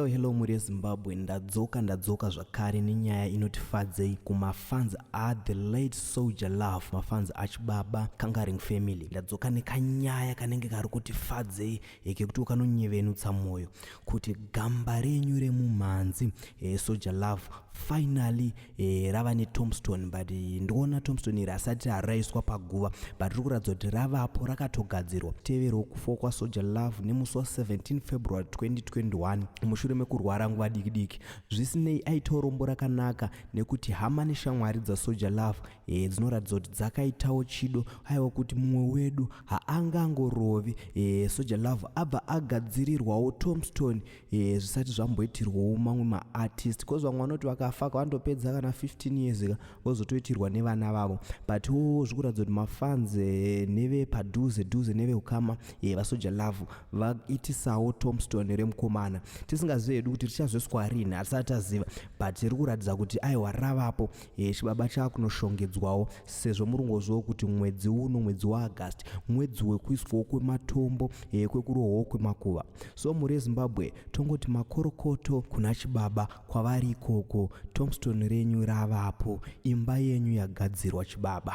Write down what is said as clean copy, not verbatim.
Hello hello mhuri yeZimbabwe, ndadzoka ndadzoka zvakare nenyaya inotifadzei kumafans a the late Soul Jah Love, mafans achibaba Kangaring family. Ndadzoka nekanyaya kanenge kari kuti fadzei kekuti kanonyevenutsa mwoyo kuti gamba renyu remumhanzi Soul Jah Love finally rava netombstone, but ndikuona tombstone iri asati raiswa paguva, but riri kuratidza kuti ravapo, rakatogadzirwa. Teverewo kufa kwaSoul Jah Love nemusi wa17 February 2021 mushure mekurwara nguva diki diki. Zvisinei, aitawo rombo rakanaka nekuti hama neshamwari dzaSoul Jah Love dzinoratidza kuti dzakaitawo chido, aiwa, kuti mumwe wedu haangangorovi. Soul Jah Love abva agadzirirwawo tombstone zvisati zvamboitirwawo mamwe maartist, because vamwe vanoti vakafa vandopedza kana 15 years ka vozotoitirwa nevana vavo, but wo zviri kuratidza kuti mafans nevepadhuze dhuze neveukama vaSoul Jah Love vaitisawo tombstone remukomana. Tisingazivi hedu kuti richazoiswa rini, hatisati taziva, but riri kuratidza kuti aiwa, ravapo. Chibaba chaakunoshongedzwawo, sezvo murungozivawo kuti mwedzi uno, mwedzi waAugust, mwedzi wekuiswawo kwematombo, kwekurohwawo kwemakuva. So mhuri yeZimbabwe, tongoti makorokoto kuna chibaba kwavari ikoko. Tombstone renyu ravapo, imba yenyu yagadzirwa, chibaba.